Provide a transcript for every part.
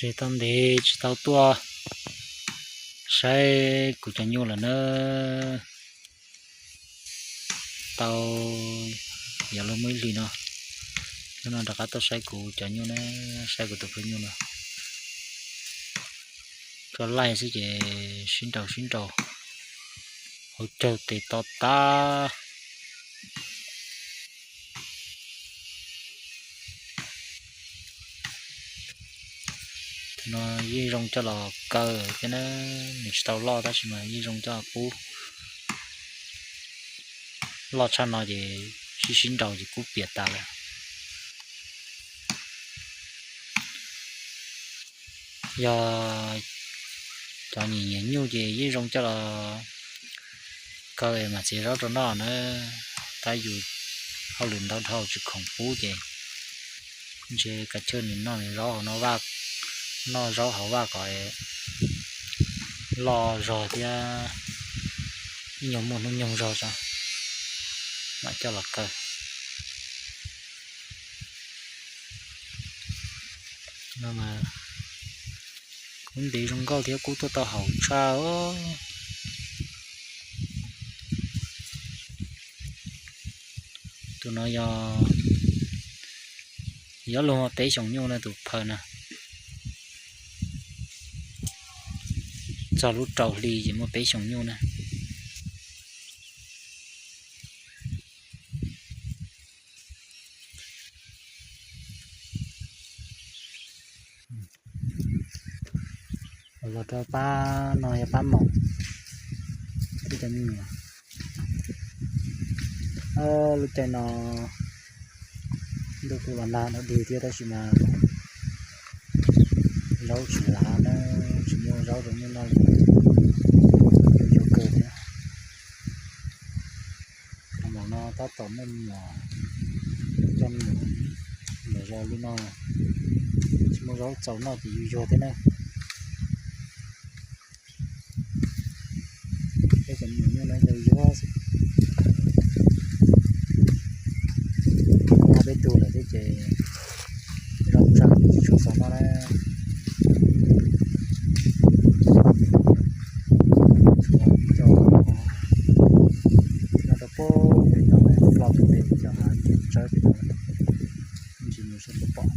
Tau ntev tsis tau tuaj saib kuv cov nyuj lawm na. Tau yog luag muaj ib hlis no, hnub no rov qab tuaj saib kuv cov nyuj na, saib kuv tus phooj nyuj no. Tso laij xwb ces sib nraus sib nraus, hauv caug tes to tas. Tus no yeej zoo coj los kaw thiab na, nws tsis tau loj tab sis mas yeej zoo coj los pub. Loj tshaj no ces sib sib nraus ces kub piam tas lawm. Yog cov nyiam nyiam nyuj ces yeej zoo coj los kaw mam txiav zaub rau noj na. Tab yus hauj lwm ntau dhau tsis khoom pub ces ntshe kav chawj nws noj nws zaub hauv no vaj, noj zaub hauv vaj kom loj zog thiab ib nyuag muaj hnub nyoog zog tso mam coj los kaw. No mas kub ntev zoo nkauj thiab kub tuaj tau haum tshaj. Tus no yog, yog luag muaj peb xyoos nyuj na tus phaw na. Txog lub rau hli ces muaj peb xyoos nyuj na. Los rau pab no yog pab maum thiab cov me nyuam. Lub caij no ntuj kuj los nag dog dig thiab tab sis mas zaub tsis lav na, tsis muaj zaub rau nyuj noj li, yuag kawg thiab. Cov maum no tab tom muaj me nyuam, coj me nyuam los zog li no, tsis muaj zaub txaus noj ces yuag yuag thiab na. Peb cov me nyuam nyuj no yog yuag xwb. Ob peb tug lawm thiab ces zaub tsa tsis tshua txaus noj na. Tshuav cov noj rau pem no, ploj pem cov hav tsawb pem no, ntsis mus sab pom.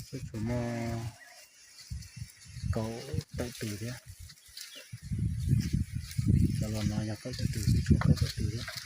Xab tshuav muaj kaum tawm tus thiab. Cov los no yog kaum tawm tus, xab tshuav kaum tawm tus thiab.